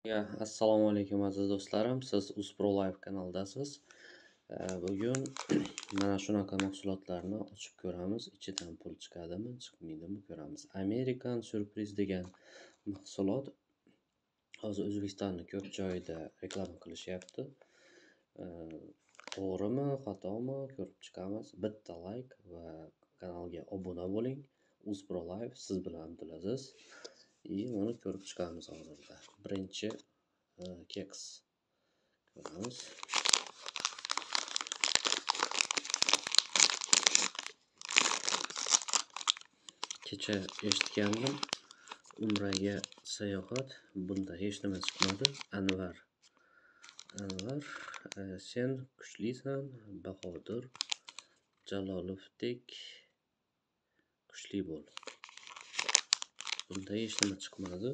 Assalomu alaykum aziz do'stlarim, siz Uzpro Live kanalidasiz. Bugun mana shunaqa mahsulotlarni ochib ko'ramiz. Ichidan pul chiqadimi, chiqmaydimi ko'ramiz. American Surprise degan mahsulot hozir O'zbekistonning ko'p joyida reklama qilishyapti. To'g'rimi, xatomi ko'rib chiqamiz. Bitta like va kanalga obuna bo'ling. Uzpro Live siz bilan Abdulaziz. Buni ko'rib chiqamiz hozirda. Birinchi keks ko'ramiz. Kecha eshitgandim, Umraga sayohat, bunda hech nima chiqmadi. Anvar, sen kuchlisan, Bahodir Jalolovdek kuchli bo'l. Bunda hech nima chiqmadi.